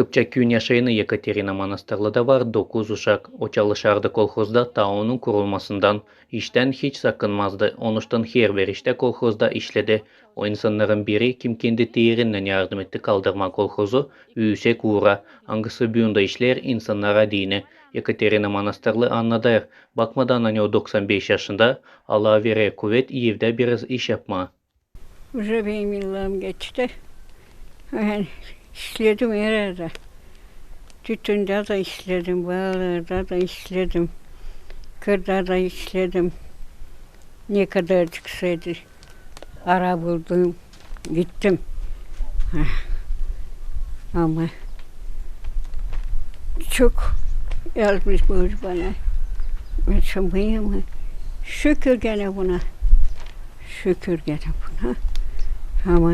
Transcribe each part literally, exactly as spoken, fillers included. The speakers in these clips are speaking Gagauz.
Kıpçak küüyün yaşayanı Yekaterina Manastırlıda var dokuz uşak. O çalışardı kolhozda taa onun kurulmasından. İştän hiç sakınmazdı. Onuştan herbir iştä kolhozda işledi. O insannarın biri, kim kendi terinnän yardım etti kaldırmaa kolhozu üüsek uura, angısı büün dä işleer insannara deyni. Yekaterina Manastırlı annadêr, bakmadan ani o doksan beş yaşında, Allaa verer kuvet evdä biraz iş yapmaa. Уже benim yıllarım geçti. Ben işledim her erdä. Tütündä dä işledim, baalarda da işledim. Kırda da işledim. Ne kadarcık sedi ara buldum, gittim. Ama çok yazmış bu bana yaşamayı ama şükür genä buna. Şükür genä buna. Ama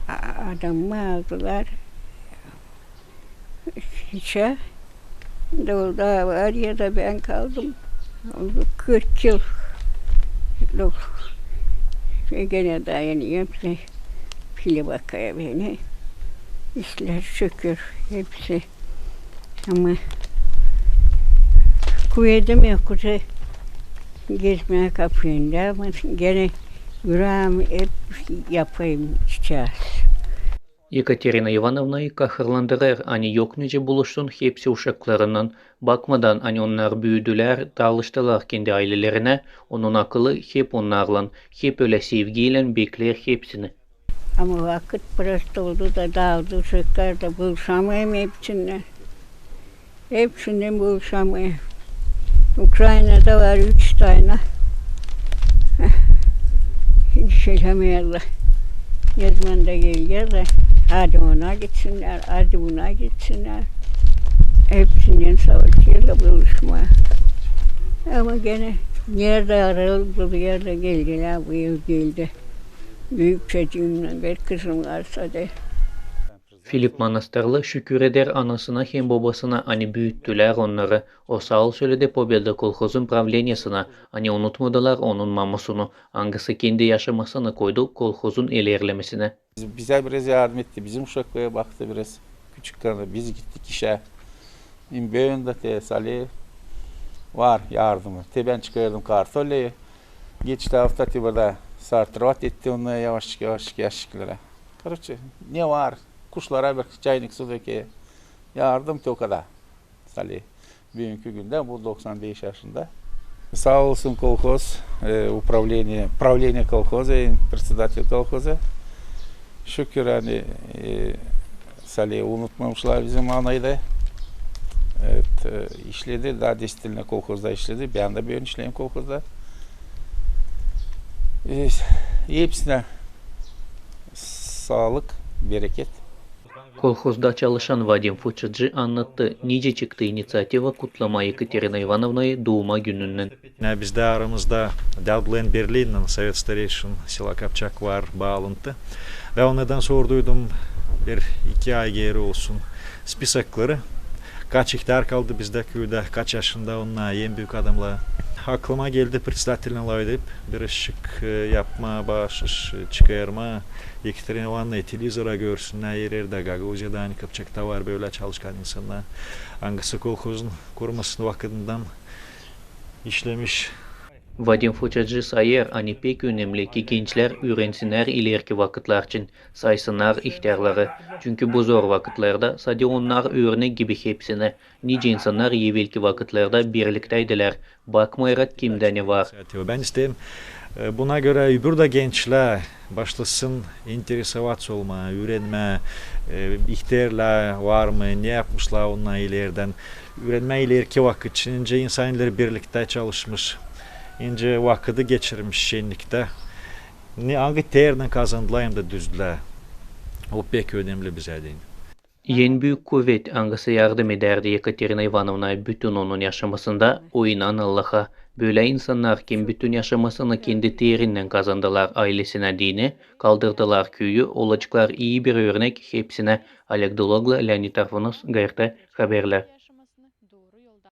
a-, adamımı aldılar. İşä. Dolu da var ya da ben kaldım. Oldu kırk yıl. Dolu. Ve genä dayanıyorum. Pili bakıyor beni. İşlär şükür hepsi. Ama kuvedim yok, kuze gezmää kapıyında, ama genä üreem hep yapayım, çiçeer. Yekaterina İvanovnayı kahırlandırêr, ani yok nicä buluşsun hepsi uşaklarınnan. Bakmadan, ani onnar büüdülär, daalıştılar kendi aylelerinä, onun akılı hep onnarlan, hep ölä sevgiylän bekleer hepsini. Ama vakıt biraz doldu da daaldı, uşaklar da buluşamêêrım hepsinnän. Hepsinnän buluşamêêrım. Ukraynada var üç tanä. Hiç gelämeerlär. Ne zaman da geler dä, hadi ona gitsinnär, hadi buna gitsinnär. Hepsinnän savaşêrlar buluşmaa. Ama genä neredä arêêrlar, bu yerdä geldilär, bu yıl geldi. Büük çocuumnan bir kızım var sade. Filip Manastırlı şükür eder anasına hem bobasına, ani büüttülär onnarı. O saa ol söledi Pobeda kolhozun pravleniyasinä, ani unutmadılar onun mamusunü, angısı kendi yaşamasını koydu kolhozun ilerlemesinä. Biz-, bizä biraz yardım etti, bizim uşaklara baktı biraz. Küçük kaldı, biz gittik işä. Im böön dä te sali var yardımı. Te bän çıkardım kartolyu. Geçti afta te burada sartırvat etti onu yavaşçık, yavaşçık yaşlıklara. Короче, ne var? Kuşlara bir çaynik su döke. Yardım te o kadar. Sali büünkü gündä, bu doksan beş yaşında. Saa olsun kolhoz, e, upravleniye, правление колхоза, председатель колхоза. Şükür, ani, e, sali unutmamışlar bizim anayı da. Evet, e, işledi, daa действительно kolhozda işledi. Bän dä büün işleerim kolhozda. E, hepsinä saalık, bereket. Kolhozda çalışan Vadim Fuçacı annattı, nicä çıktı iniţiativa kutlamaa Ekaterina İvanovnayı duuma gününnän. Bizdä aramızda Däl Bılayan Berlinnän, Совет старейшин села Капчак, var baalıntı. Bän onnardan sorduydum bir iki ay geeri olsun spisakları. Kaç ihtär kaldı bizdä küüdä, kaç yaşında onnar, en büük adamnar. Aklıma geldi председатель lafedip, bir işçik, e, yapmaa, baaşış, e, çıkarmaa. Ekaterina İvanovnayı televizora görsünnär, her erdä, Gagauziyada, ani Kıpçakta var bölä çalışkan insannar. Angısı kolhozun kurulmasının vakıdından işlemiş. Vadim Fuçacı sayêr, ani pek önemli, ki gençlär üürensinnär ileriki vakıtlar için, saysınnar ihtärları. Çünkü bu zor vakıtlarda sade onnar örnek gibi hepsinä. Nicä insannar evelki vakıtlarda birliktäydilär, bakmayra kimdä ne var. Bän isteerim, e, buna görä öbür dä gençlär başlasın интересоваться olmaa, üürenmää, e, ihtärlar var mı, ne yapmışlar onnar ilerdän, üürenmää ileriki vakıt için. Nicä insan ileri birliktä çalışmış, nicä vakıdı geçirmiş şenniktä, ne, angı terlän kazandılar hem dä düzdülär. O pek önemli bizä deyni. En büük kuvet, angısı yardım edärdi Ekaterina İvanovnaya bütün onun yaşamasında, o inan Allaha. Bölä insannar, kim bütün yaşamasını kendi terinnän kazandılar aylesinä deyni, kaldırdılar küüyü, olaceklar ii bir örnek hepsinä. Oleg Dologla, Leonid Tarhunovs, G R T haberlär.